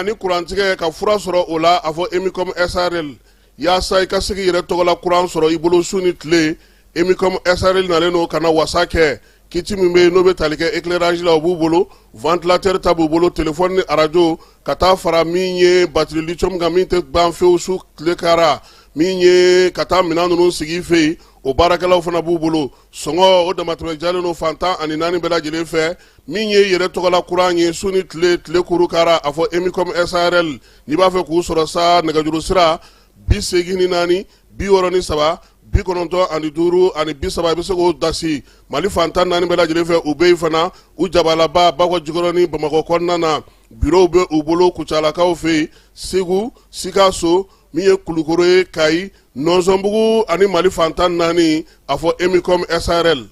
ani kurantigɛ ka fura sɔrɔ o la, a fɔ Emicom SARL. Yaasa i ka se k'i yɛrɛ tɔgɔla kuran sɔrɔ i bolo su ni tile, Emicom SARL nalen don ka na wasa kɛ. Kit min bɛ yen n'o bɛ tali kɛ éclairage la, o b'u bolo, ventilateur ta b'u bolo, téléphone ni arajo, ka taa fara min ye batterie lithium kan, min tɛ ban fewu su tile kara, min ye ka taa minɛn ninnu sigi i fɛ yen, o baarakɛlaw fana b'u bolo. Sɔngɔ o damatɛmɛ jalen don fan 14 bɛɛ lajɛlen fɛ. Min ye yɛrɛ tɔgɔla kuran ye su ni tile, tile kuru kara, a fɔ Emicom SARL. N'i b'a fɛ k'u sɔrɔ sa, nɛgɛjuru sira 84 63 95 30, i bɛ se k'o dasi Mali fan 14 bɛɛ lajɛlen fɛ. U bɛ yen fana, u jabalaba Bakɔ Jikɔrɔni Bamakɔ kɔnɔna na, bureau bɛ u bolo Kucalakaw fɛ yen, Segu, Sikaso, min ye Kulukoro ye, Kayi, Nɔnsɔnbugu ani Mali fan 14, a fɔ Emicom SARL.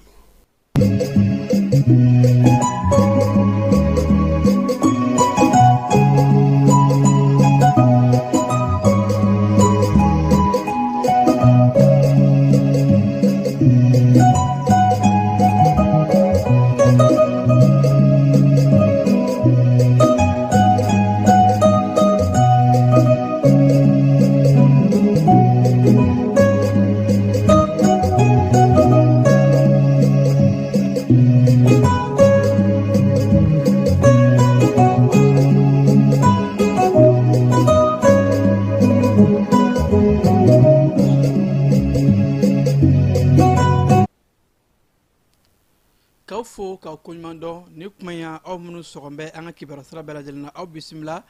K'aw fo k'aw koɲuman dɔn ni kuma in aw minnu sɔgɔn bɛ an ka kibaruya sira bɛɛ lajɛlen na, aw bisimila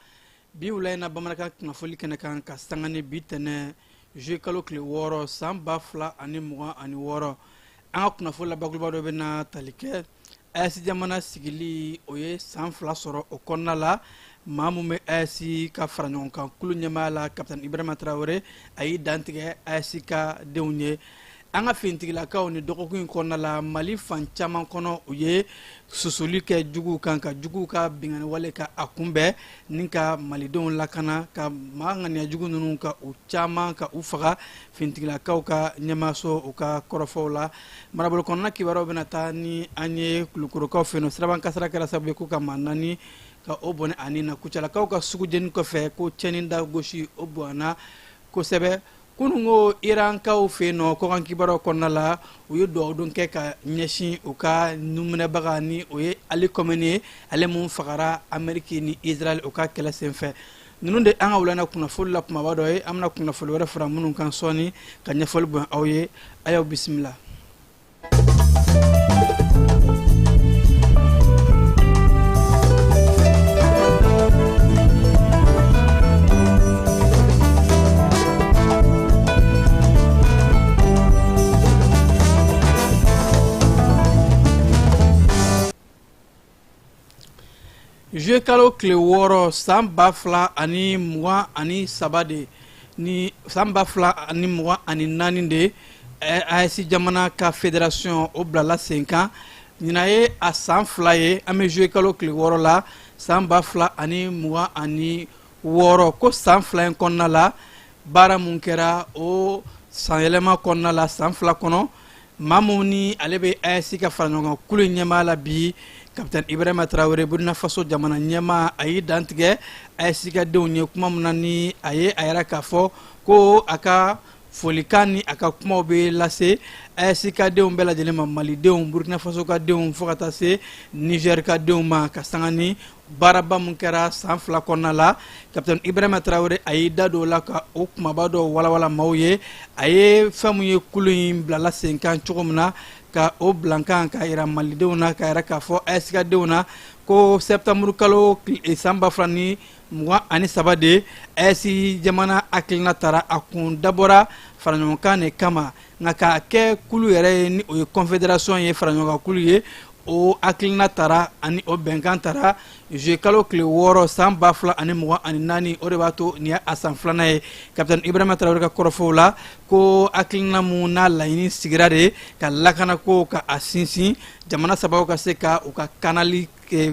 bi wula in na bamanankan kunnafoli kɛnɛ kan ka sanga ni bi tɛnɛ juillet kalo tile 6 san 2026. An ka kunnafoli la bakuruba dɔ bɛna tali kɛ AES jamana sigili, o ye san 2 sɔrɔ. O kɔnɔna la, maa min bɛ AES ka fara ɲɔgɔn kan kulu ɲɛmaaya la, kapitɛni Ibrahima Traoré, a y'i dantigɛ AES ka denw ye. An ka finitigilakaw ni dɔgɔkun in kɔnɔna la, Mali fan caman kɔnɔ, u ye susuli kɛ juguw kan, ka juguw ka binkanni wale ka a kunbɛn ni ka malidenw lakana, ka maa ŋaniya jugu ninnu ka u caman ka u faga. Finitigilakaw ka ɲɛmaaso u ka kɔrɔfɔw la, marabolo kɔnɔna kibaruyaw bɛna taa ni an ye Kulukorokaw fɛ yen nɔ. Siraban kasara kɛra sababu ye ko ka maa 4 ka o bɔnɛ a ni na. Kucalakaw ka sugu jeni kɔfɛ, ko tiɲɛni da gosi o bonyana kosɛbɛ kununko Irankaw fɛ yen nɔ. Kɔkan kibaruyaw kɔnɔna la, u ye dugawudon kɛ ka ɲɛsin u ka numinɛbaga ni o ye Ali Khamenei ye, ale mun fagara Ameriki ni Israel u ka kɛlɛ senfɛ. Ninnu de an ka wula in na kunnafoli la kumaba dɔ ye. An bɛna kunnafoli wɛrɛ fara minnu kan sɔɔni ka ɲɛfɔli bonya aw ye. A y'aw bisimila. Juillet kalo tile 6 san 2023 de ni san 2024 de, AES jamana ka fédération o bilala sen kan. Ɲinan ye a san 2 ye. An bɛ juillet kalo tile 6 la san 2026. Ko san 2 in kɔnɔna la, baara mun kɛra o sanyɛlɛma kɔnɔna la san 2 kɔnɔ, maa mun ni ale bɛ AES ka fara ɲɔgɔn kan kulu ɲɛmaa la bi, kapitɛni Ibrahima Traoré, Burkina Faso jamana ɲɛmaa, a y'i dantigɛ AES ka denw ye kuma min na ni a ye a yira k'a fɔ ko a ka folikan ni a ka kumaw bɛ lase AES ka denw bɛɛ lajɛlen ma, malidenw, Burkina Faso ka denw, fo ka taa se Niger ka denw ma, ka sanga ni baaraba mun kɛra san 2 kɔnɔna la. Kapitɛni Ibrahima Traoré a y'i da don o la ka o kumaba dɔw walawala maaw ye. A ye fɛn mun ye kulu in bilala sen kan cogo min na, ka o bilankan ka yira malidenw na, ka yira k'a fɔ AES ka denw na ko septembre kalo san 2023 de, AES jamana hakilina tara, a kun dabɔra faraɲɔgɔnkan de kama, nka k'a kɛ kulu yɛrɛ ye ni o ye confédération ye, faraɲɔgɔnkan kulu ye, o hakilina tara ani o bɛnkan tara juillet kalo tile 6 san 2024. O de b'a to nin ye a san 2nan ye. Kapitɛni Ibrahima Traoré ka kɔrɔfɔw la, ko hakilina mun n'a laɲini sigira de ka lakanako ka a sinsin, jamana sabaw ka se ka u ka kanali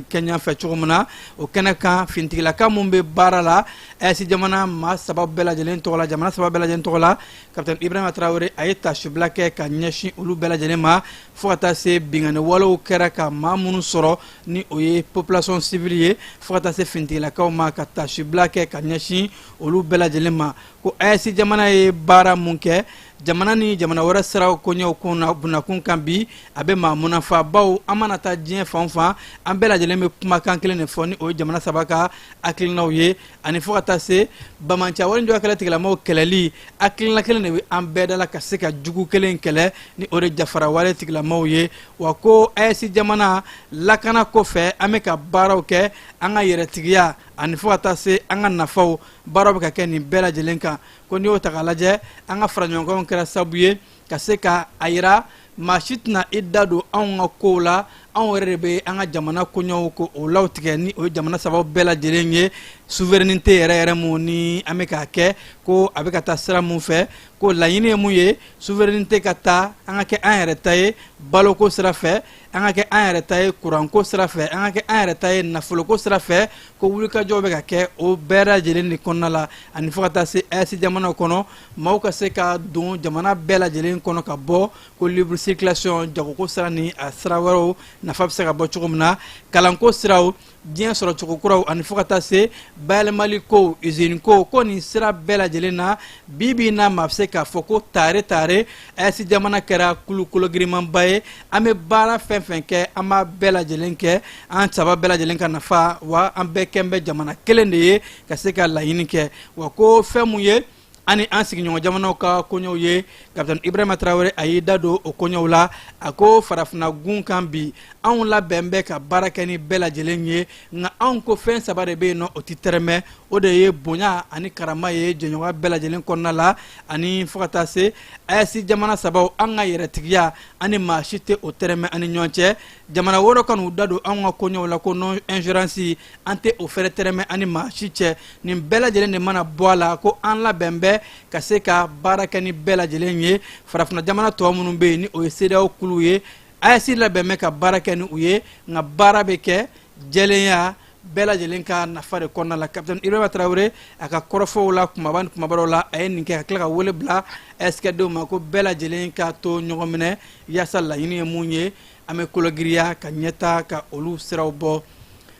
kɛ ɲɛfɛ cogo min na o kɛnɛ kan, finitigilaka min bɛ baara la AES jamana maa saba bɛɛ lajɛlen tɔgɔ la, jamana saba bɛɛ lajɛlen tɔgɔ la, kapitɛni Ibrahima Tarawele, a ye taasibila kɛ ka ɲɛsin olu bɛɛ lajɛlen ma, fo ka taa se binkanni walew kɛra ka maa minnu sɔrɔ ni o ye population civile ye, fo ka taa se finitigilakaw ma, ka taasibila kɛ ka ɲɛsin olu bɛɛ lajɛlen ma, ko AES jamana ye baara mun kɛ jamana ni jamana wɛrɛ siraw koɲɛw kunna bunakun kan bi, a bɛ maa munafa, bawo an mana taa diɲɛ fan o fan, an bɛɛ lajɛlen bɛ kumakan kelen de fɔ, ni o ye jamana saba ka hakilinaw ye, ani fo ka taa se banbaanciya wale juguya kɛlɛ tigilamaw kɛlɛli, hakilina kelen de bɛ an bɛɛ da la ka se ka jugu kelen kɛlɛ, ni o de jafara wale tigilamaw ye. Wa ko AES jamana lakana kɔfɛ, an bɛ ka baaraw kɛ an ka yɛrɛtigiya ani fo ka taa se an ka nafaw, baaraw bɛ ka kɛ nin bɛɛ lajɛlen kan. Ko n'i y'o ta k'a lajɛ, an ka faraɲɔgɔnkanw kɛra sababu ye ka se ka a yira maa si tɛna i da don anw ka kow la, anw yɛrɛ de bɛ an ka jamana koɲɛw ko o latigɛ, ni o ye jamana saba bɛɛ lajɛlen ye, souveraineté yɛrɛ yɛrɛ mun ni an bɛ k'a kɛ, ko a bɛ ka taa sira mun fɛ, ko laɲini ye mun ye, souveraineté ka taa, an ka kɛ an yɛrɛ ta ye baloko sira fɛ, an ka kɛ an yɛrɛ ta ye kuranko sira fɛ, an ka kɛ an yɛrɛ ta ye nafoloko sira fɛ, ko wulikajɔw bɛ ka kɛ o bɛɛ lajɛlen de kɔnɔna la, ani fo ka taa se AES jamanaw kɔnɔ, maaw ka se ka don jamana bɛɛ lajɛlen kɔnɔ ka bɔ, ko libre circulation, jagoko sira ni a sira wɛrɛw nafa bɛ se ka bɔ cogo min na, kalanko siraw, diɲɛ sɔrɔcogo kuraw, ani fo ka taa se bayɛlɛmali kow, usine ko, ko nin sira bɛɛ lajɛlen na, bi bi in na, maa bɛ se k'a fɔ ko tare tare AES jamana kɛra kulu kologirimanba ye. An bɛ baara fɛn fɛn kɛ, an b'a bɛɛ lajɛlen kɛ an saba bɛɛ lajɛlen ka nafa, wa an bɛɛ kɛn bɛ jamana kelen de ye ka se ka laɲini kɛ. Wa ko fɛn mun ye ani an sigiɲɔgɔn jamanaw ka koɲɛw ye, kapitɛni Ibrahima Tarawele, a y'i da don o koɲɛw la. A ko farafinna gun kan bi, anw labɛn bɛ ka baara kɛ ni bɛɛ lajɛlen ye, nka anw ko fɛn saba de bɛ yen nɔ, o tɛ tɛrɛmɛ, o de ye bonya ani karama ye jɛɲɔgɔnya bɛɛ lajɛlen kɔnɔna la, ani fo ka taa se AES jamana sabaw, an ka yɛrɛtigiya, ani maa si tɛ o tɛrɛmɛ an ni ɲɔgɔn cɛ. Jamana wɛrɛw kan'u da don anw ka koɲɛw la, ko non ingérence, an tɛ o fɛrɛ tɛrɛmɛ an ni maa si cɛ. Nin bɛɛ lajɛlen de mana bɔ a la, ko an labɛn bɛ ka se ka baara kɛ ni bɛɛ lajɛlen ye. Farafinna jamana tɔ minnu bɛ yen, ni o ye CEDEAO kulu ye, AES labɛn bɛ ka baara kɛ ni u ye, nka baara bɛ kɛ jɛlenya bɛɛ lajɛlen ka nafa de kɔnɔna la. Kapitɛni Ibrahima Tarawele, a ka kɔrɔfɔw la kumaba ni kumaba dɔw la, a ye nin kɛ ka tila ka wele bila AES denw ma, ko bɛɛ lajɛlen ka to ɲɔgɔn minɛ yaasa laɲini ye mun ye, an bɛ kologiriya ka ɲɛta ka olu siraw bɔ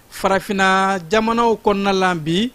farafinna jamanaw kɔnɔna la. Bi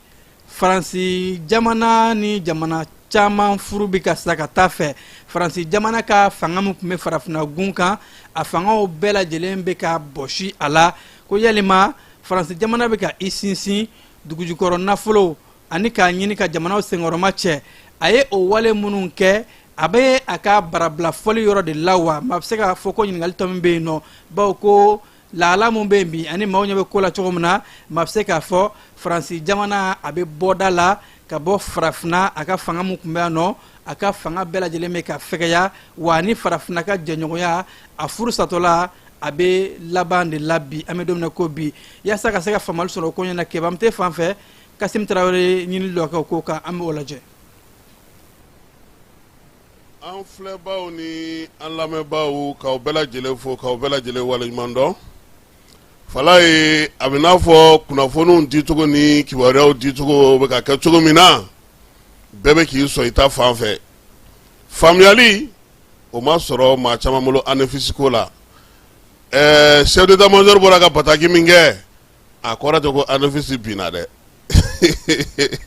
Faransi jamana ni jamana caman furu bɛ ka sa ka taa fɛ. Faransi jamana ka fanga min tun bɛ farafinna gun kan, a fangaw bɛɛ lajɛlen bɛ ka bɔsi a la, ko yalima Faransi jamana bɛ ka i sinsin dugujukɔrɔ nafolo ani k'a ɲini ka jamanaw senkɔrɔma cɛ. A ye o wale minnu kɛ, a bɛ a ka barabila fɔli yɔrɔ de la wa? Maa bɛ se k'a fɔ ko ɲininkali tɔ min bɛ yen nɔ, bawo ko lahala mun bɛ yen bi ani maaw ɲɛ bɛ ko la cogo min na, maa bɛ se k'a fɔ Faransi jamana a bɛ bɔda la ka bɔ farafinna. A ka fanga mun tun bɛ yan nɔ, a ka fanga bɛɛ lajɛlen bɛ ka fɛgɛya, wa ni farafinna ka jɛɲɔgɔnya a furu satɔla, a bɛ laban de la bi, an bɛ don min na ko bi. Yaasa ka se ka faamuyali sɔrɔ o ko ɲɛ na, Kebamute fan fɛ, Kasim Tarawele ɲinili dɔ kɛ o ko kan, an bɛ o lajɛ. An filɛbaw ni an lamɛnbaaw, k'aw bɛɛ lajɛlen fo, k'aw bɛɛ lajɛlen waleɲuman dɔn. Falaye, a bɛ n'a fɔ kunnafoniw dicogo ni kibaruyaw dicogo bɛ ka kɛ cogo min na, bɛɛ bɛ k'i sɔn i ta fan fɛ. Faamuyali o ma sɔrɔ maa caman bolo ANEFIS ko la. Ɛɛ, chef d'état major bɔra ka bataki min kɛ, a kɔrɔ tɛ ko ANEFIS binna dɛ,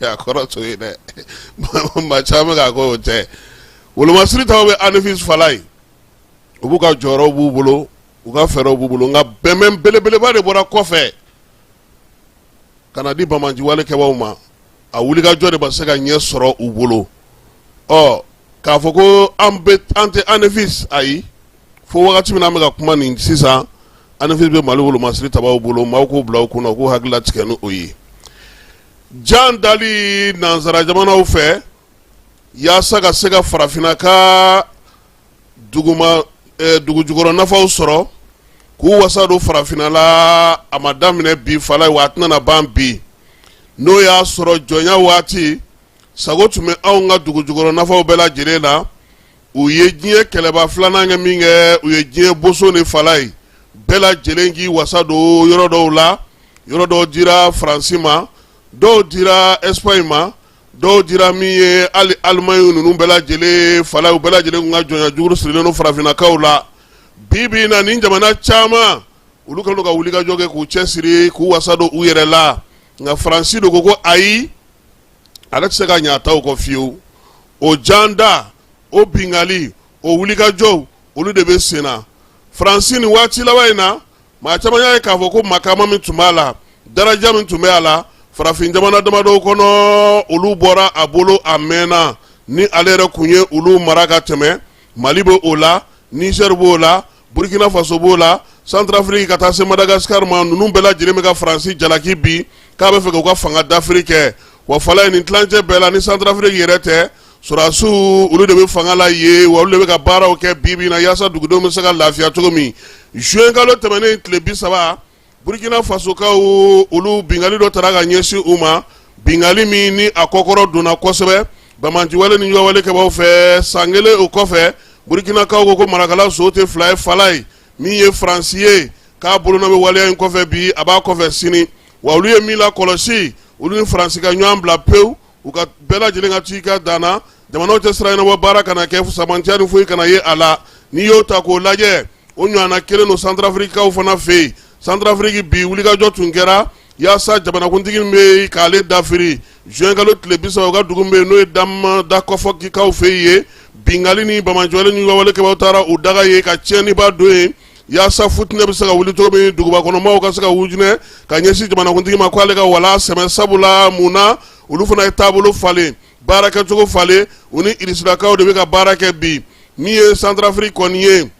a kɔrɔ t'o ye dɛ. Maa caman k'a ko o tɛ. Wolomasiri taw bɛ ANEFIS, Falaye, u b'u ka jɔyɔrɔw b'u bolo, u ka fɛɛrɛw b'u bolo, nka bɛnbɛn belebeleba de bɔra kɔfɛ ka na di banbaanci wale kɛbaaw ma. A wulikajɔ de ma se ka ɲɛ sɔrɔ u bolo. Ɔ, k'a fɔ ko an bɛ an tɛ ANEFIS, ayi. Fo wagati min an bɛ ka kuma nin sisan, ANEFIS bɛ Mali wolomasiri tabaw bolo. Maaw k'u bila u kunna, u k'u hakili latigɛ ni o ye. Jan dali nansara jamanaw fɛ yaasa ka se ka farafinna ka duguma dugujukɔrɔ nafaw sɔrɔ, k'u wasa don farafinna la, a ma daminɛ bi, Falaye, wa a tɛna na ban bi. N'o y'a sɔrɔ jɔnya waati sago tun bɛ anw ka dugujukɔrɔ nafaw bɛɛ lajɛlen na, u ye diɲɛ kɛlɛba filanan kɛ min kɛ, u ye diɲɛ boso ni, Falaye, Bɛɛ lajɛlen k'i wasa don yɔrɔ dɔw la, yɔrɔ dɔw dira Faransi ma, dɔw dira Espagne ma, dɔw dira min ye hali Allemagne. Ninnu bɛɛ lajɛlen fala, u bɛɛ lajɛlen kun ka jɔnya juru sirilen don farafinnakaw la. Bi bi in na, nin jamana caman, olu kɛlen don ka wulikajɔ kɛ k'u cɛsiri k'u wasa don u yɛrɛ la. Nka Faransi de ko ayi, ale tɛ se ka ɲɛ a taw kɔ fiyewu. O janda, o bingali, o wulikajɔw, olu de bɛ sen na Faransi nin waati laban in na. Maa caman y'a ye k'a fɔ ko makama min tun b'a la, daraja min tun bɛ a la farafin jamana damadɔw kɔnɔ, olu bɔra a bolo a mɛnna. Ni ale yɛrɛ kun ye olu mara ka tɛmɛ, Mali bɛ o la, Niger b'o la, Burkina Faso b'o la, Centrafrique ka taa se Madagascar ma. Ninnu bɛɛ lajɛlen bɛ ka Faransi jalaki bi k'a bɛ fɛ k'u ka fanga dafiri kɛ. Wa fala nin tilancɛ bɛɛ la, ni Centrafrique yɛrɛ tɛ, sɔrɔdasiw olu de bɛ fanga la yen, wa olu de bɛ ka baaraw kɛ bi bi in na yaasa dugudenw bɛ se ka lafiya cogo min. Juin kalo tɛmɛnen tile 30, Burkina Fasokaw olu, bingali dɔ taara ka ɲɛsin u ma, bingali min ni a kɔkɔrɔ donna kosɛbɛ banbaanciwale ni juguwale kɛbaaw fɛ. San kelen o kɔfɛ, Burkinakaw ko ko marakala so tɛ fila ye. Fala ye min ye Faransi ye k'a bolonɔ bɛ waleya in kɔfɛ bi, a b'a kɔfɛ sini. Wa olu ye min lakɔlɔsi, olu ni Faransi ka ɲɔgɔn bila pewu, u ka bɛɛ lajɛlen ka t'i ka dan na, jamanaw cɛ sira ɲɛnabɔ baara kana kɛ, samantiya ni foyi kana ye a la. N'i y'o ta k'o lajɛ, o ɲɔgɔnna kelen don Santarafirikikaw fana fɛ yen. Santarafiriki bi, wulikajɔ tun kɛra yaasa jamanakuntigi min bɛ yen k'ale dafiri. Juin kalo tile 30, u ka dugu min bɛ yen n'o ye Dakɔfɔkikaw fɛ yen, bingali ni banbaanciwale ni wale kɛbaaw taara u daga yen ka tiɲɛniba don yen, yaasa futinɛ bɛ se ka wuli cogo min, duguba kɔnɔmaaw ka se ka wujinɛ ka ɲɛsin jamanakuntigi ma k'ale ka wala sɛmɛ. Sabula mun na? Olu fana ye taabolo falen, baarakɛcogo falen, u ni irisilakaw de bɛ ka baara kɛ bi. Min ye Santarafiriki kɔni ye,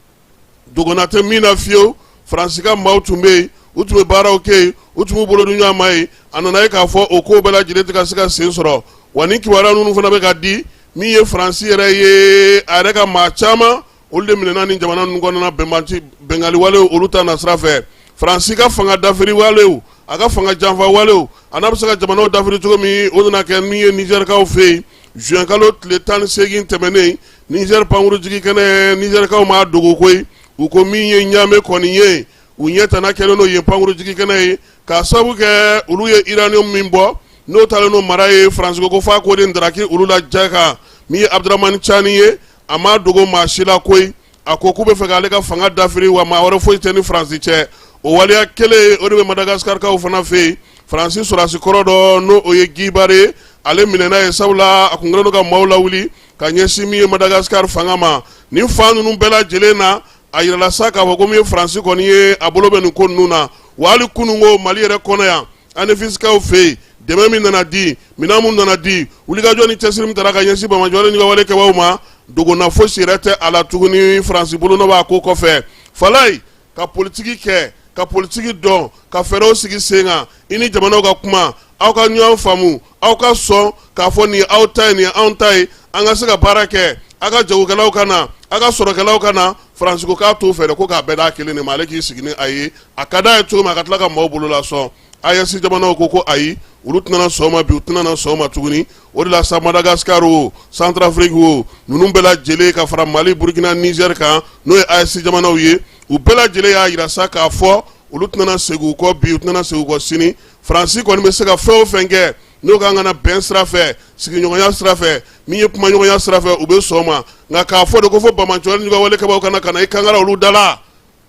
dogona tɛ min na fiyewu, Faransi ka maaw tun bɛ yen, u tun bɛ baaraw kɛ yen, u tun b'u bolo di ɲɔgɔn ma yen. A nana ye k'a fɔ o ko bɛɛ lajɛlen tɛ ka se ka sen sɔrɔ. Wa ni kibaruya ninnu fana bɛ ka di, min ye Faransi yɛrɛ ye, a yɛrɛ ka maa caman, olu de minɛna ni jamana ninnu kɔnɔna bɛnbanci bɛngali walew olu ta nasira fɛ. Faransi ka fanga dafiri walew, a ka fanga janfa walew, a n'a bɛ se ka jamanaw dafiri cogo min, o nana kɛ min ye Nizɛrikaw fɛ yen. Juin kalo tile 18 tɛmɛnen, Nizɛri pankurujigi kɛnɛ, Nizɛrikaw m'a dogo koyi, u ko min ye Ɲame kɔni ye, u ɲɛ tana kɛlen don yen pankurujigi kɛnɛ ye, k'a sababu kɛ olu ye uranium min bɔ, n'o taalen n'o mara ye. Faransi ko f'a k'o de ndaraki olu la ja kan. Min ye Abudramani Cani ye, a m'a dogo maa si la koyi, a ko k'u bɛ fɛ k'ale ka fanga dafiri, wa maa wɛrɛ foyi tɛ ni Faransi cɛ. O waleya kelen, o de bɛ Madagaskarikaw fana fɛ yen. Faransi sɔrɔdasi kɔrɔ dɔ, n'o o ye Guy Barre ye, ale minɛna yen, sabula a kun kɛlen don ka maaw lawuli ka ɲɛsin min ye Madagasikari fanga ma. Nin fan ninnu bɛɛ lajɛlen na, a yirala sa k'a fɔ ko min ye Faransi kɔni ye, a bolo bɛ nin ko ninnu na. Wa hali kununko, Mali yɛrɛ kɔnɔ yan, Anefisikaw fɛ yen, dɛmɛ min nana di, minɛn min nana di, wulikajɔ ni cɛsiri min taara ka ɲɛsin banbaanciwale ni wale kɛbaaw ma, dogona fosi yɛrɛ tɛ a la tuguni. Faransi bolonɔ b'a ko kɔfɛ. Falayi ka politiki kɛ, ka politiki dɔn, ka fɛɛrɛw sigi sen kan, i ni jamanaw ka kuma, aw ka ɲɔgɔn faamu, aw ka sɔn k'a fɔ nin aw ta ye, nin anw ta ye, an ka se ka baara kɛ, aw ka jagokɛlaw ka na, aw ka sɔrɔkɛlaw ka na. Faransi ko k'a t'o fɛ dɛ, ko k'a bɛɛ d'a kelen de ma, ale k'i sigi ni a ye, a ka d'a ye cogo min, a ka tila ka maaw bolo lasɔn. AES jamanaw ko ayi, olu tɛna sɔn ma bi, u tɛna sɔn ma tuguni. O de la sa, Madagascar o, Centrafrique o, ninnu bɛɛ lajɛlen ka fara Mali, Burkina, Niger kan, n'o ye AES jamanaw ye, u bɛɛ lajɛlen y'a jira sa k'a fɔ olu tɛna segin u kɔ bi, u tɛna segin u kɔ sini. Faransi kɔni bɛ se ka fɛn o fɛn kɛ n'o kan ka na bɛn sira fɛ, sigiɲɔgɔnya sira fɛ, min ye kumaɲɔgɔnya sira fɛ, u bɛ sɔn ma. Nka k'a fɔ de ko fo banbaanciwale ni wale kɛbaaw ka na ka na i kankara olu da la,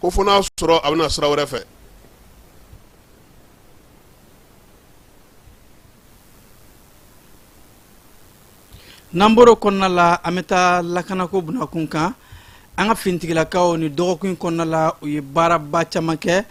ko fo n'a sɔrɔ a bɛna sira wɛrɛ fɛ. N'an bɔr'o kɔnɔna la, an bɛ taa lakanako bunakun kan. An ka finitigilakaw, ni dɔgɔkun in kɔnɔna la, u ye baaraba caman kɛ,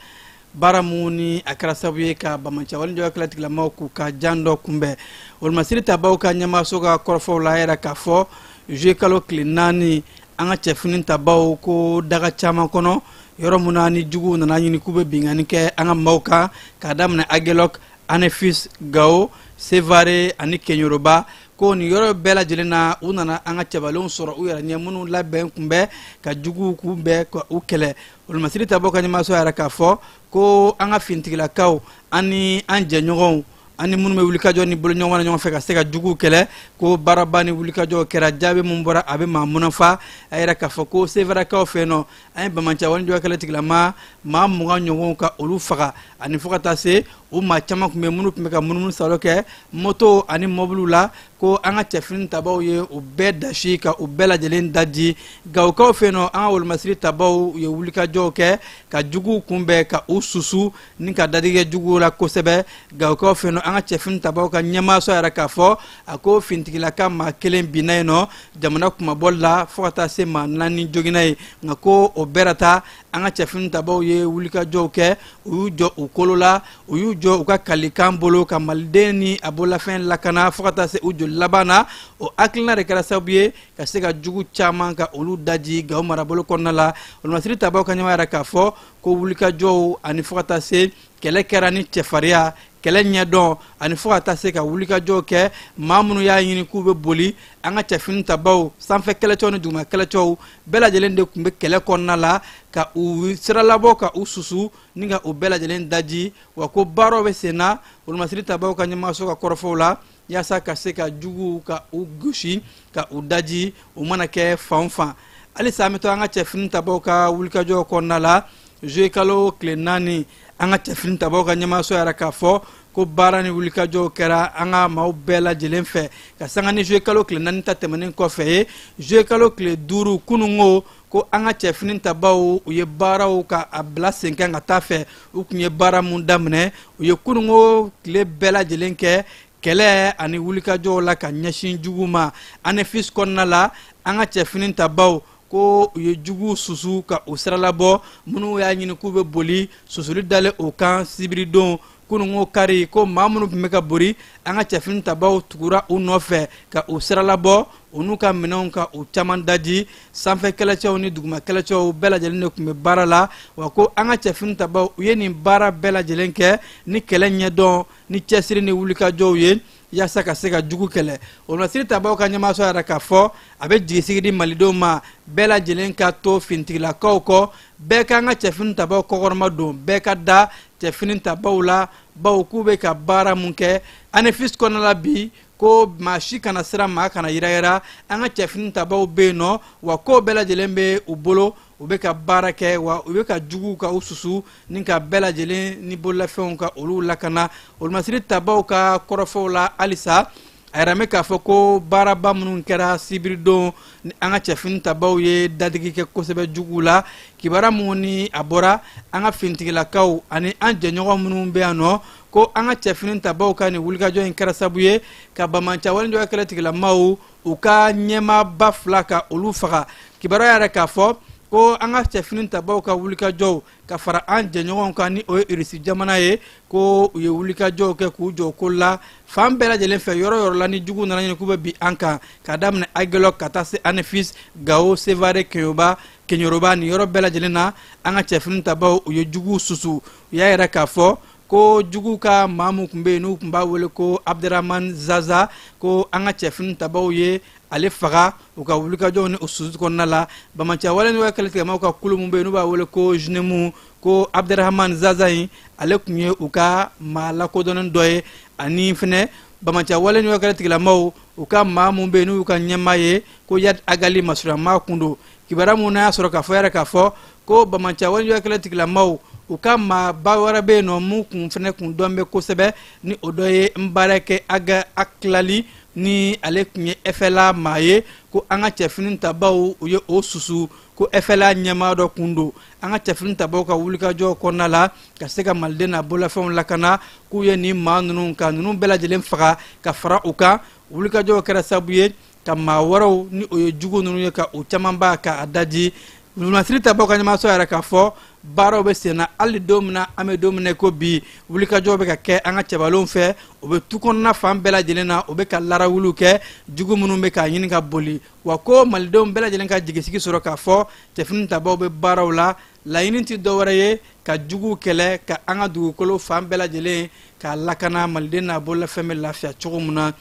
baara mun ni a kɛra sababu ye ka banbaanciwale juguya tigilamaw k'u ka jan dɔ kunbɛn. Wolomasiri tabaw ka ɲɛmaaso ka kɔrɔfɔw la, a yɛrɛ k'a fɔ juillet kalo tile 4, an ka cɛfini tabaw ko daga caman kɔnɔ, yɔrɔ mun na ni juguw nana ɲini k'u bɛ binkanni kɛ an ka maaw kan, k'a daminɛ Agelok, Anefis, Gao, Sevare ani Keɲoroba, ko nin yɔrɔ bɛɛ lajɛlen na, u nana an ka cɛbalenw sɔrɔ u yɛrɛ ɲɛ, minnu labɛn kunbɛn ka juguw kunbɛn ka u kɛlɛ. Wolomasiri tabaw ka ɲɛmaaso yɛrɛ k'a fɔ ko an ka finitigilakaw ani an jɛɲɔgɔnw Ani minnu bɛ wulikajɔ ni boloɲɔgɔn na ɲɔgɔn fɛ ka se ka juguw kɛlɛ, ko baaraba ni wulikajɔ kɛra, jaabi min bɔra, a bɛ maa munafa. A yɛrɛ k'a fɔ ko Sevarekaw fɛ yen nɔ, an ye banbaanci walejugu kɛlɛ tigilama maa 20 ɲɔgɔn ka olu faga, ani fo ka taa se u maa caman tun bɛ minnu tun bɛ ka munumunu salo kɛ moto ani mɔbiliw la, ko an ka cɛfini tabaw ye u bɛɛ dasi ka u bɛɛ lajɛlen daji. Gawokaw fɛ yen nɔ, an ka wolomasiri tabaw ye wulikajɔw kɛ ka juguw kunbɛn, ka u susu ni ka dadigi kɛ juguw la kosɛbɛ. Gawokaw fɛ yen nɔ, an ka cɛfini tabaw ka ɲɛmaaso yɛrɛ k'a fɔ a ko finitigilaka maa kelen binna yen nɔ jamana kunmabɔli la, fo ka taa se maa 4 joginna yen. Nka ko o bɛɛ ta, an ka cɛfini tabaw ye wulikajɔw kɛ, u y'u jɔ u kolo la, u y'u jɔ u ka kalikan bolo ka maliden ni a bololafɛn lakana fo ka taa se u joli laban na. O hakilina de kɛra sababu ye ka se ka jugu caman ka olu daji Gawo marabolo kɔnɔna la. Wolomasiri tabaw ka ɲɛmaa yɛrɛ k'a fɔ ko wulikajɔw ani fo ka taa se kɛlɛ kɛra ni cɛfarinya, kɛlɛ ɲɛdɔn, ani fo ka taa se ka wulikajɔw kɛ. Maa minnu y'a ɲini k'u bɛ boli, an ka cɛfini tabaw, sanfɛ kɛlɛcɛw ni duguma kɛlɛcɛw bɛɛ lajɛlen de tun bɛ kɛlɛ kɔnɔna la ka u siralabɔ, ka u susu ni ka u bɛɛ lajɛlen daji. Wa ko baaraw bɛ sen na, wolomasiri tabaw ka ɲɛmaaso ka kɔrɔfɔw la, yaasa ka se ka juguw ka u gosi, ka u daji, u mana kɛ fan o fan. Halisa an bɛ to an ka cɛfini tabaw ka wulikajɔw kɔnɔna la. Zuye kalo tile 4, an ka cɛfini tabaw ka ɲɛmaaso yɛrɛ k'a fɔ ko baara ni wulikajɔw kɛra an ka maaw bɛɛ lajɛlen fɛ ka sanga ni zuye kalo tile 4 ta tɛmɛnen kɔfɛ ye. Zuye kalo tile 5, kununko, ko an ka cɛfini tabaw, u ye baaraw ka a bila sen kan ka taa fɛ. U tun ye baara mun daminɛ, u ye kununko tile bɛɛ lajɛlen kɛ kɛlɛ ani wulikajɔw la ka ɲɛsin jugu ma Anefis kɔnɔna la. An ka cɛfini tabaw ko u ye jugu susu ka u siralabɔ. Minnu y'a ɲini k'u bɛ boli, susuli dalen o kan sibiridon, kununko kari, ko maa minnu tun bɛ ka bori, an ka cɛfini tabaw tugura u nɔfɛ ka u siralabɔ, u n'u ka minɛnw ka u caman daji. Sanfɛ kɛlɛcɛw ni duguma kɛlɛcɛw bɛɛ lajɛlen de tun bɛ baara la. Wa ko an ka cɛfini tabaw, u ye nin baara bɛɛ lajɛlen kɛ ni kɛlɛ ɲɛdɔn ni cɛsiri ni wulikajɔw ye yaasa ka se ka jugu kɛlɛ. Wolomasiri tabaw ka ɲɛmaaso yɛrɛ k'a fɔ a bɛ jigisigi di malidenw ma, bɛɛ lajɛlen ka to finitigilakaw kɔ, bɛɛ k'an ka cɛfini tabaw kɔkɔrɔma don, bɛɛ ka da cɛfini tabaw la, bawo k'u bɛ ka baara mun kɛ Anefis kɔnɔna la bi, ko maa si kana siran, maa kana yirayira. An ka cɛfini tabaw bɛ yen nɔ, wa ko bɛɛ lajɛlen bɛ u bolo, u bɛ ka baara kɛ, wa u bɛ ka juguw ka u susu ni ka bɛɛ lajɛlen ni bololafɛnw ka olu lakana. Wolomasiri tabaw ka kɔrɔfɔw la halisa, a yɛrɛ bɛ k'a fɔ ko baaraba minnu kɛra sibiridon ni an ka cɛfini tabaw ye dadigi kɛ kosɛbɛ juguw la, kibaruya minnu ni a bɔra an ka finitigilakaw ani an jɛɲɔgɔn minnu bɛ yan nɔ, ko an ka cɛfini tabaw ka nin wulikajɔ in kɛra sababu ye ka banbaanci walejugu kɛlɛ tigilamaw u ka ɲɛmaaba fila ka olu faga. Kibaruya yɛrɛ k'a fɔ ko an ka cɛfini tabaw ka wulikajɔw ka fara an jɛɲɔgɔnw kan, ni o ye Irisi jamana ye, ko u ye wulikajɔw kɛ k'u jɔ ko la fan bɛɛ lajɛlen fɛ, yɔrɔ yɔrɔ la ni jugu nana ɲini k'u bɛ bin an kan, k'a daminɛ Agelɔk ka taa se Anefis, Gawo, Sevare, Keyoba, Keɲoroba, nin yɔrɔ bɛɛ lajɛlen na, an ka cɛfini tabaw, u ye juguw susu. U y'a yɛrɛ k'a fɔ ko jugu ka maa min tun bɛ yen n'u tun b'a wele ko Abderaman Zaza, ko an ka cɛfini tabaw ye ale faga u ka wulikajɔw ni u susu kɔnɔna la. Banbaanci wale n'u ka kɛlɛtigɛmaw ka kulu min bɛ yen n'u b'a wele ko JNIM, ko Abderaman Zaza in, ale tun ye u ka maa lakodɔnnen dɔ ye. Ani fɛnɛ banbaanci wale n'u ka kɛlɛtigɛlamaw u ka maa min bɛ yen n'u y'u ka ɲɛmaa ye, ko Iyad Ag Ghali masurunya kun don. Kibaruya mun n'a y'a sɔrɔ k'a fɔ yɛrɛ k'a fɔ ko banbaanci wale kɛlɛ tigilamaw u ka maaba wɛrɛ bɛ yen nɔ mun kun fɛnɛ kun dɔn bɛ kosɛbɛ, ni o dɔ ye Nbarɛkɛ Ag Aklali, ni ale tun ye FLA maa ye, ko an ka cɛfini tabaw, u ye o susu, ko FLA ɲɛmaa dɔ kun don. An ka cɛfini tabaw ka wulikajɔ kɔnɔna la ka se ka maliden n'a bololafɛnw lakana, k'u ye nin maa ninnu ka ninnu bɛɛ lajɛlen faga ka fara u kan. Wulikajɔw kɛra sababu ye ka maa wɛrɛw, ni o ye jugu ninnu ye, ka u camanba ka a daji. Wolomasiri tabaw ka ɲɛmaaso yɛrɛ k'a fɔ baaraw bɛ sen na hali don min na an bɛ don min na ko bi, wulikajɔw bɛ ka kɛ an ka cɛbalenw fɛ, u bɛ tu kɔnɔna fan bɛɛ lajɛlen na, u bɛ ka larawuliw kɛ jugu minnu bɛ k'a ɲini ka boli. Wa ko malidenw bɛɛ lajɛlen ka jigisigi sɔrɔ k'a fɔ cɛfini tabaw bɛ baaraw la, laɲini tɛ dɔwɛrɛ ye ka juguw kɛlɛ, ka an ka dugukolo fan bɛɛ lajɛlen k'a lakana, maliden n'a bololafɛn bɛ lafiya cogo min na.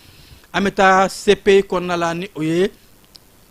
An bɛ taa CPI kɔnɔna la, ni o ye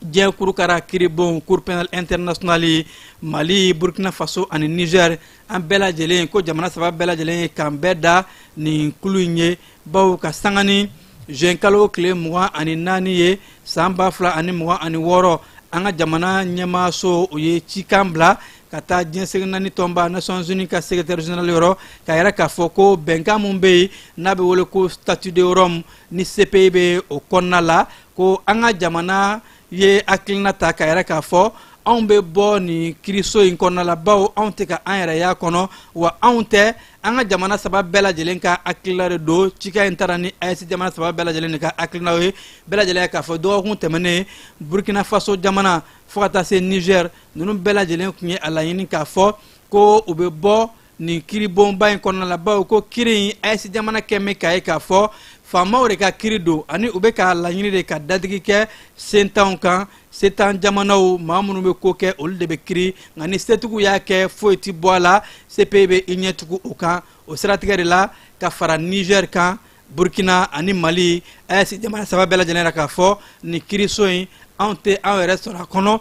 Diɲɛ kurukara kiribon, Cour pénale internationale, Mali, Burkina Faso ani Niger, an bɛɛ lajɛlen ko jamana saba bɛɛ lajɛlen ye k'an bɛɛ da nin kulu in ye, bawo ka sanga ni juin kalo tile 24 ye san 2026, an ka jamana ɲɛmaaso o ye cikan bila ka taa diɲɛ seleke naani tɔnba, Nations Unies, ka secrétaire général yɔrɔ, k'a yira k'a fɔ ko bɛnkan min bɛ yen n'a bɛ wele ko Statut de Rome, ni CPI bɛ o kɔnɔna la, ko an ka jamana ye hakilina ta k'a yira k'a fɔ anw bɛ bɔ nin kiriso in kɔnɔna la, bawo anw tɛ ka an yɛrɛ y'a kɔnɔ, wa anw tɛ, an ka jamana saba bɛɛ lajɛlen ka hakilina de don. Cikan in taara ni AES jamana saba bɛɛ lajɛlen de ka hakilinaw ye. Bɛɛ lajɛlen k'a fɔ dɔgɔkun tɛmɛnen, Burkina Faso jamana fo ka taa se Niger, ninnu bɛɛ lajɛlen tun ye a laɲini k'a fɔ ko u bɛ bɔ nin kiribonba in kɔnɔna la, bawo ko kiri in, AES jamana kɛn bɛ k'a ye k'a fɔ faamaw de ka kiri don, ani u bɛ k'a laɲini de ka dadigi kɛ sentanw kan. Setan jamanaw, maa minnu bɛ ko kɛ, olu de bɛ kiri, nka ni setigiw y'a kɛ, foyi ti bɔ a la. CPI bɛ i ɲɛ tugu o kan. O siratigɛ de la, ka fara Niger kan, Burkina ani Mali, AES jamana saba bɛɛ lajɛlen la, k'a fɔ nin kiriso in, anw tɛ anw yɛrɛ sɔrɔ a kɔnɔ,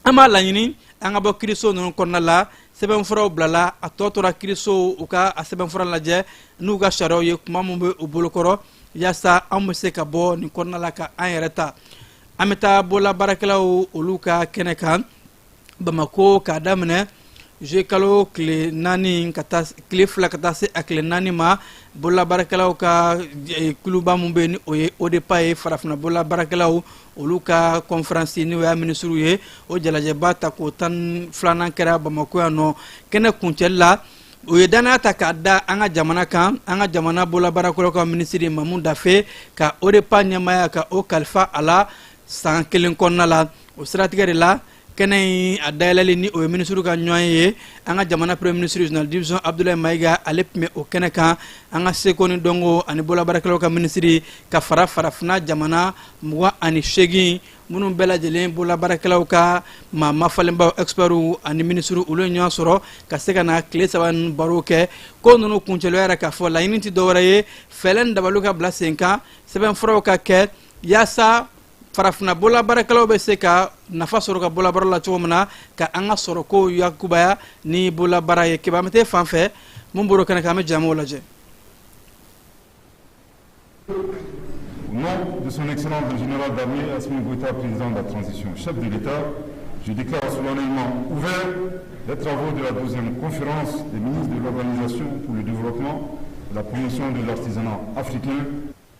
an b'a laɲini an ka bɔ kiriso ninnu kɔnɔna la. Sɛbɛnfuraw bilala, a tɔ tora kirisow u ka a sɛbɛnfura lajɛ n'u ka sariyaw ye, kuma min bɛ u bolokɔrɔ, yaasa anw bɛ se ka bɔ nin kɔnɔna la ka an yɛrɛ ta. An bɛ taa bololabaarakɛlaw olu ka kɛnɛ kan Bamako. K'a daminɛ juillet kalo tile 4 ka taa tile 2 ka taa se a tile 4 ma, bololabaarakɛlaw ka kuluba min bɛ yen, ni o ye ODEPA ye, farafinna bololabaarakɛlaw olu ka conférence, n'o y'a minisiriw ye, o jalajɛba ta ko 12nan kɛra Bamako yan nɔ. Kɛnɛ kuncɛli la, o ye danaya ta k'a da an ka jamana kan, an ka jamana bololabaarakɛlaw ka minisiri Mamu Dafe ka ODEPA ɲɛmaaya ka o kalifa a la san kelen kɔnɔna la. O siratigɛ de la, kɛnɛ in a dayɛlɛli, ni o ye minisiriw ka ɲɔgɔn ye, an ka jamana premier ministre, général division Abdoulaye Mayiga, ale tun bɛ o kɛnɛ kan. An ka seko ni dɔnko ani bololabaarakɛlaw ka minisiri ka fara farafinna jamana 28 minnu bɛɛ lajɛlen bololabaarakɛlaw ka maa mafalenbaw, experts ani minisiriw, olu ye ɲɔgɔn sɔrɔ ka se ka na tile 3 ninnu baro kɛ. Ko ninnu kuncɛlen yɛrɛ, k'a fɔ laɲini tɛ dɔwɛrɛ ye, fɛɛrɛ ni dabaliw ka bila sen kan, sɛbɛnfuraw ka kɛ yaasa farafinna bololabaarakɛlaw bɛ se ka nafa sɔrɔ ka bololabaara la cogo min na, ka an ka sɔrɔko yakubaya ni bololabaara ye. Keba, an bɛ taa fan fɛ mun bɔr'o kɛnɛ kan, an bɛ jamaw lajɛ. Au nom de son Excellence le général d'armée Assimi Goïta, président de la transition, chef de l'État, je déclare solennellement ouvert les travaux de la 12e conférence des ministres de l'Organisation pour le développement et la promotion de l'artisanat africain.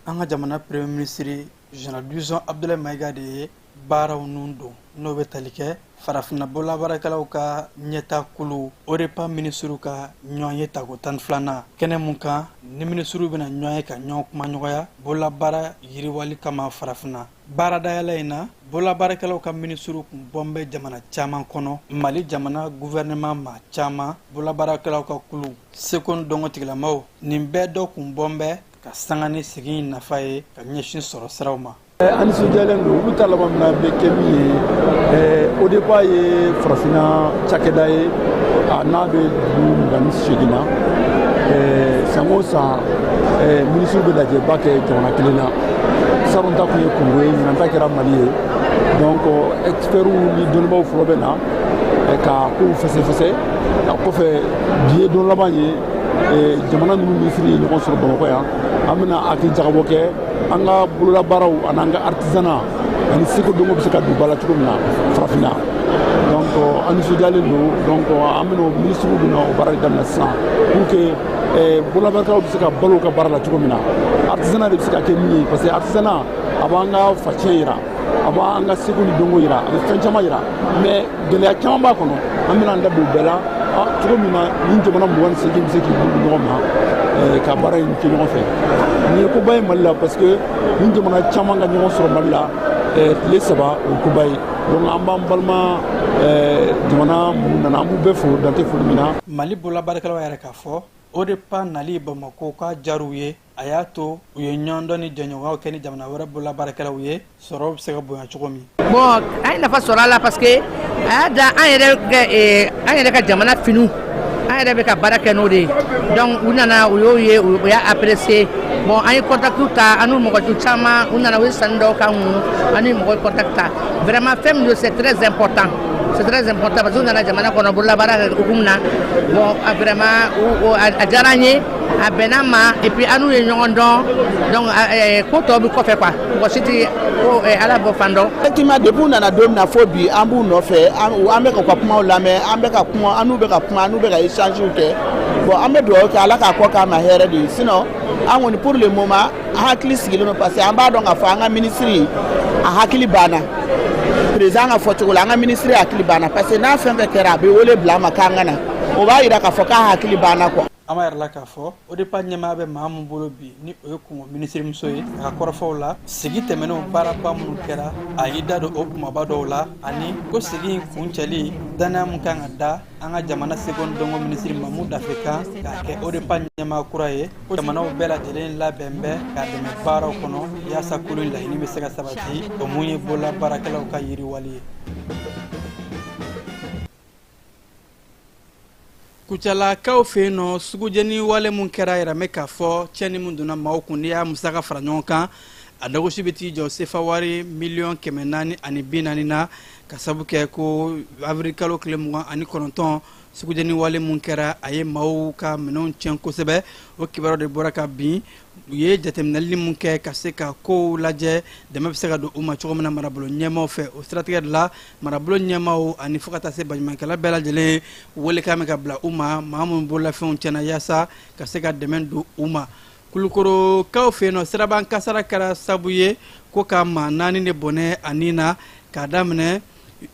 An ka jamana premier ministre, général division Abdoulaye Mayiga, de ye baaraw nun don, n'o bɛ tali kɛ farafinna bololabaarakɛlaw ka ɲɛta kulu ODEPA minisiriw ka ɲɔgɔn ye tako 12nan kɛnɛ mun kan, ni minisiriw bɛna ɲɔgɔn ye ka ɲɔgɔn kumaɲɔgɔnya bololabaara yiriwali kama farafinna. Baaradayɛlɛ in na, bololabaarakɛlaw ka minisiriw kun bɔn bɛ jamana caman kɔnɔ, Mali jamana gouvernement maa caman, bololabaarakɛlaw ka kulu, seko ni dɔnko tigilamaw, nin bɛɛ dɔ kun bɔn bɛ ka sanga ni sigi in nafa ye ka ɲɛsin sɔrɔ siraw ma. An nisɔndiyalen don. Olu ta laban min na bɛ kɛ min ye, ODEPA ye farafinna cakɛda ye, a n'a bɛ dugu 28 na. San o san, minisiriw bɛ lajɛba kɛ jamana kelen na. Salon ta tun ye Kongo ye, ɲinan ta kɛra Mali ye. Donc experts ni dɔnnibaw fɔlɔ bɛ na ka kow fɛsɛfɛsɛ. A kɔfɛ, bi ye don laban ye, jamana ninnu minisiri ye ɲɔgɔn sɔrɔ Bamakɔ yan. An bɛna hakili jagabɔ kɛ an ka bololabaaraw ani an ka artisanat ani seko dɔnko bɛ se ka don ba la cogo min na farafinna. Donc an nisɔndiyalen don. Donc an bɛna, minisiriw bɛna o baara de daminɛ sisan pour que bololabaarakɛlaw bɛ se ka balo u ka baara la cogo min na, artisanat de bɛ se ka kɛ min ye, parce que artisanat a b'an ka facɛn yira, a b'an ka seko ni dɔnko yira, a bɛ fɛn caman yira, mais gɛlɛya caman b'a kɔnɔ. An bɛna an da don bɛɛ la cogo min na ni jamana 28 bɛ se k'i bolo di ɲɔgɔn ma ka baara in kɛ ɲɔgɔn fɛ. Nin ye koba ye Mali la, parce que ni jamana caman ka ɲɔgɔn sɔrɔ Mali la tile 3, o ye koba ye. Donc an b'an balima jamana minnu nana, an b'u bɛɛ fo, dan tɛ foli min na. Mali bololabaarakɛlaw yɛrɛ k'a fɔ ODEPA nali Bamako k'a diyar'u ye, a y'a to u ye ɲɔgɔndɔn ni jɛɲɔgɔnyaw kɛ ni jamana wɛrɛ bololabaarakɛlaw ye, sɔrɔ bɛ se ka bonya cogo min. Bon, an ye nafa sɔrɔ a la parce que a y'a da an yɛrɛ ka jamana finiw. An yɛrɛ bɛ ka baara kɛ n'o de ye. Donc u nana, u y'o ye, u y'a apprécier. Bon, an ye contact ta, an n'u mɔgɔ caman, u nana, u ye sanni dɔw k'an kun, an ni mɔgɔ contact ta. Vraiment, fɛn min don, c'est très important, c'est très important, parce que u nana jamana kɔnɔ bololabaara hukumu na. Bon, vraiment, a diyara an ye, a bɛnna ma, et puis an n'u ye ɲɔgɔn dɔn. Donc ko tɔ bɛ kɔfɛ quoi, mɔgɔ si tɛ ko ala bɔ fan dɔn. Effectivement, depuis u nana don min na fo bi, an b'u nɔfɛ, an bɛ ka u ka kumaw lamɛn, an bɛ ka kuma, an n'u bɛ ka kuma, an n'u bɛ ka échange kɛ. Bon, an bɛ dugawu kɛ, Ala k'a kɔ k'a ma hɛrɛ de ye. Sinon an kɔni, pour le moment, an hakili sigilen don, parce que an b'a dɔn k'a fɔ an ka ministre a hakili banna. Président ka fɔcogo la, an ka ministre hakili banna, parce que n'a fɛn fɛn kɛra, a bɛ wele bila an ma k'an ka na. O b'a yira k'a fɔ k'a hakili banna quoi. An b'a yɛrɛ la k'a fɔ ODEPA ɲɛmaa bɛ maa min bolo bi, ni o ye kungo minisirimuso ye, a ka kɔrɔfɔw la, sigi tɛmɛnenw baaraba minnu kɛra, a y'i da don o kumaba dɔw la, ani ko sigi in kuncɛli, danaya min kan ka da an ka jamana seko ni dɔnko minisiri Mamu Dafe kan k'a kɛ ODEPA ɲɛmaa kura ye, ko jamanaw bɛɛ lajɛlen labɛn bɛ k'a dɛmɛ baaraw kɔnɔ yaasa kulu in laɲini bɛ se ka sabati, o mun ye bolola baarakɛlaw ka yiriwali ye. Kucalakaw fɛ yen nɔ, sugujɛni wale mun kɛra, yɛrɛ k'a fɔ tiɲɛni mun donna maaw kun, n'i y'a musaka fara ɲɔgɔn kan, a dagosi bɛ t'i jɔ sefa wari 440 miliyɔn na, ka sabu kɛ ko avril kalo tile 29, sugujɛni wale mun kɛra, a ye maaw ka minɛnw tiɲɛ kosɛbɛ. O kibaruyaw de bɔra ka bin. U ye jateminɛli mun kɛ ka se ka kow lajɛ, dɛmɛ bɛ se ka don u ma cogo min na marabolo ɲɛmaaw fɛ. O siratigɛ de la, marabolo ɲɛmaaw ani fo ka taa se baɲumankɛla bɛɛ lajɛlen, welekan bɛ ka bila u ma, maa minnu bololafɛnw tiɲɛna, yaasa ka se ka dɛmɛ don u ma. Kulukorokaw fɛ yen nɔ, siraban kasara kɛra sabu ye ko ka maa naani de bɔnɛ a nin na, k'a daminɛ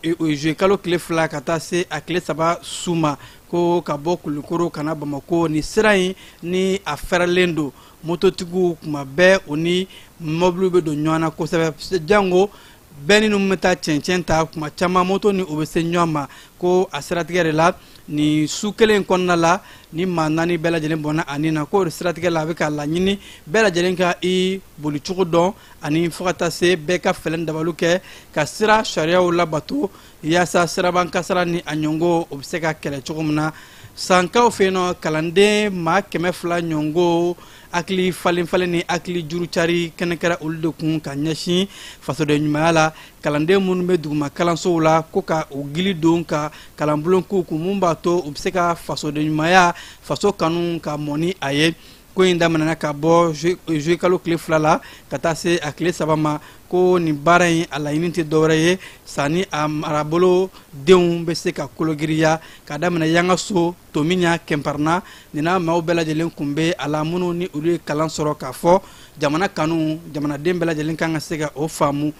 juillet kalo tile 2 ka taa se a tile 3 su ma, ko ka bɔ Kulukoro ka na Bamako. Ni sira in ni a fɛrɛlen don, mototigiw kuma bɛɛ u ni mɔbiliw bɛ don ɲɔgɔn na kosɛbɛ, jango bɛɛ ni ninnu bɛ taa cɛncɛn ta, kuma caman moto ni u bɛ se ɲɔgɔn ma. Ko a siratigɛ de la, nin su kelen kɔnɔna la, ni maa naani bɛɛ lajɛlen bɔnna a nin na. Ko o siratigɛ la, a bɛ ka laɲini bɛɛ lajɛlen ka i bolicogo dɔn, ani fo ka taa se bɛɛ ka fɛlɛn dabaliw kɛ ka sira sariyaw labato, yaasa siraban kasara ni a ɲɔngo, o bɛ se ka kɛlɛ cogo min na. Sankaw fɛ yen nɔ, kalanden maa 200 ɲɔngo, hakili falen falen ni hakili juru cari kɛnɛ kɛra olu de kun ka ɲɛsin fasoden ɲumanya la. Kalanden minnu bɛ duguma kalansow la, ko ka u gili don ka kalanbulon k'u kun, mun b'a to u bɛ se ka fasoden ɲumanya, faso kanu ka mɔni a ye. Ko in daminɛna ka bɔ juillet kalo tile 2 la ka taa se a tile 3 ma. Ko nin baara in, a laɲini tɛ dɔwɛrɛ ye sanni a marabolo denw bɛ se ka kologiriya, ka daminɛ Yangaso, Tomiɲa, Kɛnparana. Nin n'a maaw bɛɛ lajɛlen kun bɛ a la, minnu ni olu ye kalan sɔrɔ k'a fɔ jamana kanu, jamanaden bɛɛ lajɛlen kan ka se ka o faamu.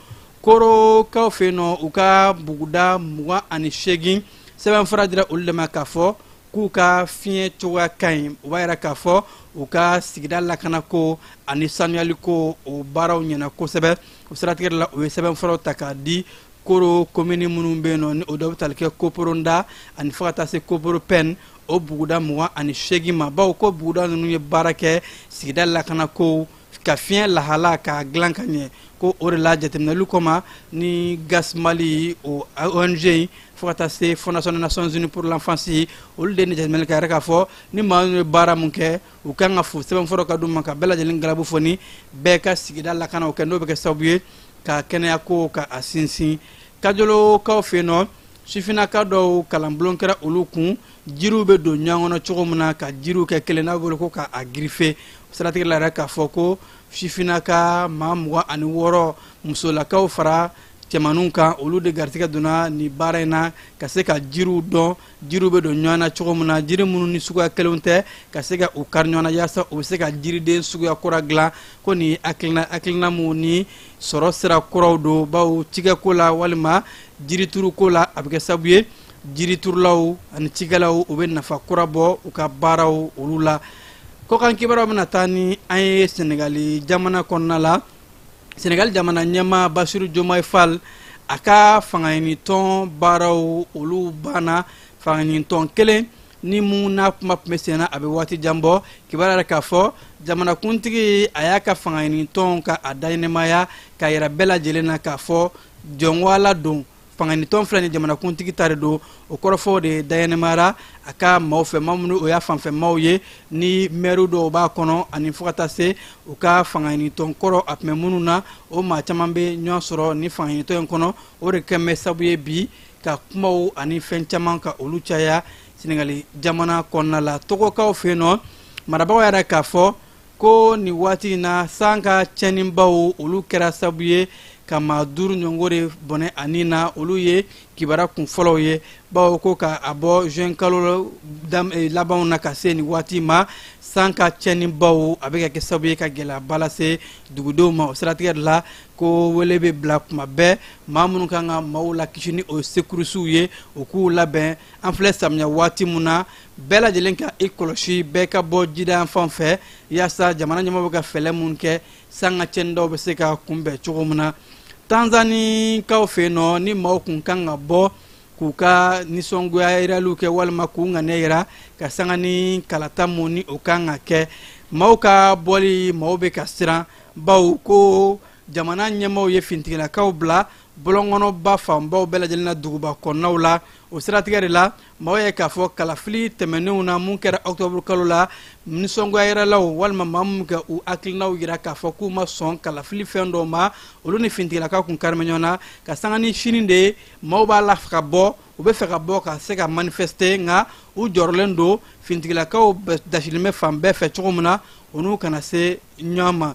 Korokaw fɛ yen nɔ, u ka buguda 28, sɛbɛnfura dira olu de ma k'a fɔ k'u ka fiɲɛ cogoya ka ɲi. U b'a yira k'a fɔ u ka sigida lakanako ani sanuyaliko, o baaraw ɲɛna kosɛbɛ. O siratigɛ de la, u ye sɛbɛnfuraw ta k'a di Koro komini minnu bɛ yen nɔ, ni o dɔ bɛ tali kɛ Koporonda ani fo ka taa se Koporopɛn, o buguda 28 ma, bawo ko buguda ninnu ye baara kɛ sigida lakanako, ka fiɲɛ lahala k'a dilan ka ɲɛ. Ko o de la, jateminɛli kɔma ni Gas Mali, o ONG in, fo ka taa se Fondation des Nations Unies pour l'enfance, olu de ni jateminɛli kɛ yɛrɛ k'a fɔ ni maa ninnu ye baara mun kɛ, u kan ka fo, sɛbɛnfura ka d'u ma ka bɛɛ lajɛlen galabu fɔ ni bɛɛ ka sigida lakana o kɛ, n'o bɛ kɛ sababu ye ka kɛnɛya ko ka a sinsin. Kajolokaw fɛ yen nɔ, sifinnaka dɔw kalanbulon kɛra olu kun, jiriw bɛ don ɲɔgɔn kɔnɔ cogo min na, ka jiriw kɛ kelen, n'a bolo ko k'a greffer. Siratigɛ la yɛrɛ, k'a fɔ ko sifinnaka maa 26, musolakaw fara cɛmaninw kan, olu de garisɛgɛ donna nin baara in na, ka se ka jiriw dɔn, jiriw bɛ don ɲɔgɔn na cogo min na, jiri minnu ni suguya kelenw tɛ, ka se ka u kari ɲɔgɔn na yaasa u bɛ se ka jiriden suguya kura dilan. Ko nin hakilina mun ni sɔrɔ sira kuraw don, bawo cikɛko la walima jirituruko la, a bɛ kɛ sababu ye jiriturulaw ani cikɛlaw, u bɛ nafa kura bɔ u ka baaraw olu la. Kɔkan kibaruyaw bɛna taa ni an ye Senegali jamana kɔnɔna la. Senegali jamana ɲɛmaa Basiru Jomayi Fall, a ka fangaɲinitɔn baaraw olu banna. Fangaɲinitɔn kelen ni mun n'a kuma tun bɛ senna, a bɛ waati jan bɔ. Kibaruya yɛrɛ k'a fɔ jamanakuntigi a y'a ka fangaɲinitɔn ka a daɲɛnɛmaya, k'a yira bɛɛ lajɛlen na k'a fɔ jɔnwala don. Fangaɲinitɔn filɛ ni jamanakuntigi ta de don. O kɔrɔfɔw de dayɛnɛmayara a ka maaw fɛ, maa minnu o y'a fanfɛ maaw ye, ni mɛriw dɔw b'a kɔnɔ, ani fo ka taa se u ka fangaɲinitɔn kɔrɔ a tun bɛ minnu na, o maa caman bɛ ɲɔgɔn sɔrɔ ni fangaɲinitɔn in kɔnɔ. O de kɛn bɛ sabu ye bi ka kumaw ani fɛn caman ka olu caya Senegali jamana kɔnɔna la. Togokaw fɛ yen nɔ, marabagaw yɛrɛ k'a fɔ ko nin waati in na, san ka tiɲɛnibaw olu kɛra sabu ye ka maa 5 ɲɔgɔn de bɔnɛ a ni na. Olu ye kibaruya kun fɔlɔw ye, bawo ko ka a bɔ juin kalo labanw na ka se nin waati ma, san ka tiɲɛnibaw a bɛ ka kɛ sabu ye ka gɛlɛyaba lase dugudenw ma. O siratigɛ de la, ko wele bɛ bila kuma bɛɛ maa minnu kan ka maaw lakisi ni o sekurisiw ye, u k'u labɛn. An filɛ samiya waati mun na, bɛɛ lajɛlen ka i kɔlɔsi, bɛɛ ka bɔ jida fan fɛ, yaasa jamana ɲɛmaaw bɛ ka fɛɛrɛ mun kɛ, san ka tiɲɛni dɔw bɛ se ka kunbɛn cogo min na. Tanzanikaw fɛ yen nɔ, ni maaw kun kan ka bɔ k'u ka nisɔngoya yiraliw kɛ walima k'u ŋaniya yira ka sanga ni kalata mun ni o kan ka kɛ, maaw ka bɔli, maaw bɛ ka siran, bawo ko jamana ɲɛmaaw ye fintigilakaw bila bɔlɔnkɔnɔba fanbaw bɛɛ lajɛlen na duguba kɔnɔnaw la. O siratigɛ de la, maaw ye k'a fɔ kalafili tɛmɛnenw na mun kɛra ɔkutɔburu kalo la, nisɔngoya yiralaw walima maa minnu ka u hakilinaw yira k'a fɔ k'u ma sɔn kalafili fɛn dɔw ma, olu ni fintigilakaw kun kari bɛ ɲɔgɔn na. Ka sanga ni sini de ye, maaw b'a la ka bɔ, u bɛ fɛ ka bɔ ka se ka manifester, nka u jɔrɔlen don fintigilakaw dasilen bɛ fan bɛɛ fɛ cogo min na, u n'u kana se ɲɔgɔn ma.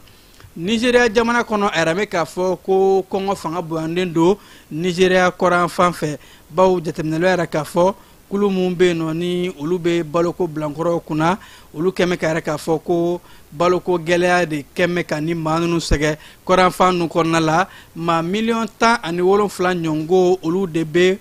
Nizeriya jamana kɔnɔ, a yɛrɛ bɛ k'a fɔ ko kɔngɔ fanga bonyanden don Nizeriya kɔrɔn fan fɛ, bawo jateminɛlaw yɛrɛ k'a fɔ kulu minnu bɛ yen nɔ ni olu bɛ baloko bilankɔrɔw kunna, olu kɛn bɛ k'a yɛrɛ k'a fɔ ko baloko gɛlɛya de kɛn bɛ ka ni maa ninnu sɛgɛn kɔrɔnfan ninnu kɔnɔna la. Maa miliyɔn 17 ɲɔgɔn, olu de bɛ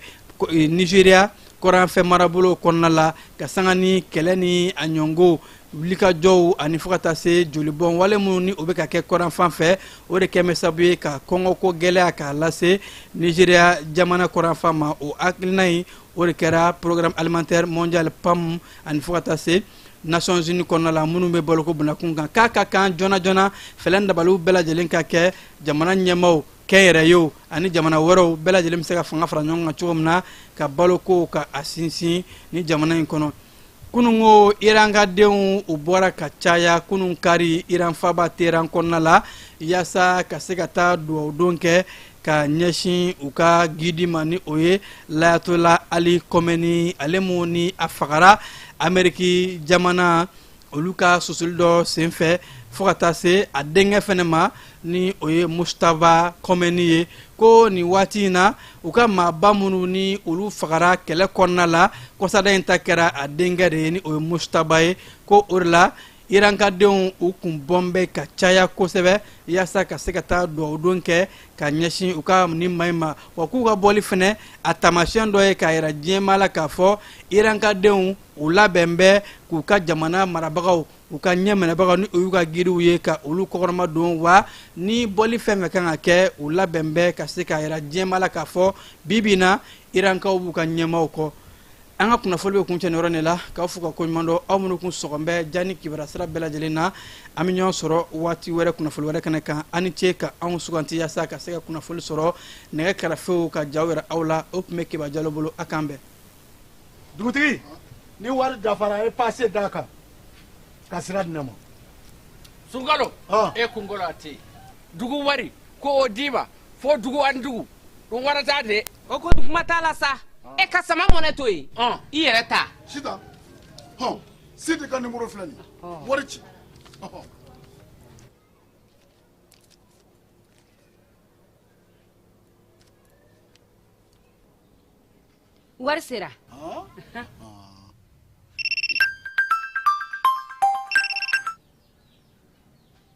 Nizeriya kɔrɔnfɛ marabolo kɔnɔna la, ka sanga ni kɛlɛ ni a ɲɔgɔn wulikajɔw ani fo ka taa se jolibɔn wale minnu ni o bɛ ka kɛ kɔrɔnfan fɛ, o de kɛn bɛ sababu ye ka kɔngɔko gɛlɛya k'a lase Nizeriya jamana kɔrɔnfan ma. O hakilina in, o de kɛra Programme alimentaire mondial, PAM, ani fo ka taa se Nations Unies kɔnɔna la, minnu bɛ baloko bunakun kan, k'a ka kan joona joona fɛɛrɛ dabaliw bɛɛ lajɛlen ka kɛ, jamana ɲɛmaaw, kɛnyɛrɛyew ani jamana wɛrɛw bɛɛ lajɛlen bɛ se ka fanga fara ɲɔgɔn kan cogo min na ka baloko ka a sinsin ni jamana in kɔnɔ. Kununko, Iran ka denw u bɔra ka caya kunun kari Iran faba Teheran kɔnɔna la, yaasa ka se ka taa dugawudon kɛ ka ɲɛsin u ka guide ma, ni o ye l'ayatollah Ali Khamenei, ale mun ni a fagara Ameriki jamana olu ka sosoli dɔ senfɛ, fo ka taa se a denkɛ fɛnɛ ma, ni o ye Mojtaba Khamenei ye. Ko nin waati in na, u ka maaba minnu ni olu fagara kɛlɛ kɔnɔna la, kɔsada in ta kɛra a denkɛ de ye, ni o ye Mojtaba ye. Ko o de la Irankadenw u kun bɔn bɛ ka caya kosɛbɛ, yaasa ka se ka taa dugawudon kɛ ka ɲɛsin u ka nin maa in ma. Wa k'u ka bɔli fɛnɛ a taamasiyɛn dɔ ye k'a yira diɲɛmaa la k'a fɔ Irankadenw u labɛn bɛ k'u ka jamana marabagaw, u ka ɲɛminɛbagaw, ni o y'u ka guidew ye, ka olu kɔkɔrɔma don. Wa ni bɔli fɛn fɛn kan ka kɛ, u labɛn bɛ ka se k'a yira diɲɛmaa la k'a fɔ bi bi in na, Irankaw b'u ka ɲɛmaaw kɔ. An ka kunnafoli bɛ kuncɛ nin yɔrɔ de la, k'aw fo ka koɲuman dɔn, aw minnu kun sɔgɔn bɛ ja ni kibaruya sira bɛɛ lajɛlen na. An bɛ ɲɔgɔn sɔrɔ waati wɛrɛ kunnafoli wɛrɛ kɛnɛ kan. Aw ni ce ka anw suganti yaasa ka se ka kunnafoli sɔrɔ. Nɛgɛ kɛrɛfew ka jaw yɛrɛ aw la, o tun bɛ Keba Jalo bolo. A k'an bɛn. Dugutigi, ni wari dafara, e passe d'a kan ka sira di ne ma. Sunkalo, e kunkolo a tɛ yen. Dugu wari ko o d'i ma fo dugu ani dugu ɗum warata de. O ko kuma t'a la sa, e ka sama mɔnɛ to yen, i yɛrɛ ta. Sitan, hɔn, Sidi ka nimoro filɛ nin ye, wari ci. Wari sera.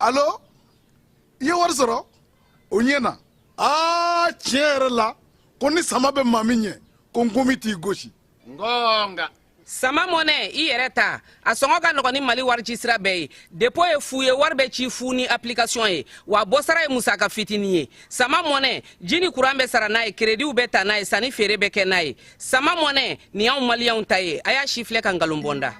Alo, i ye wari sɔrɔ o ɲɛ na. Aa, tiɲɛ yɛrɛ la, ko ni sama bɛ maa min ɲɛ, ko nkomi t'i gosi. Ngonga. Sama mɔnɛ, i yɛrɛ ta, a sɔngɔ ka nɔgɔn ni Mali wari ci sira bɛɛ ye. Dépôt ye fu ye, wari bɛ ci fu ni application ye, wa bɔsara ye musaka fitinin ye. Sama mɔnɛ, ji ni kuran bɛ sara n'a ye, créditw bɛ ta n'a ye, sanni feere bɛ kɛ n'a ye. Sama mɔnɛ nin y'anw maliyɛnw ta ye. A y'a si filɛ ka nkalon bɔnda.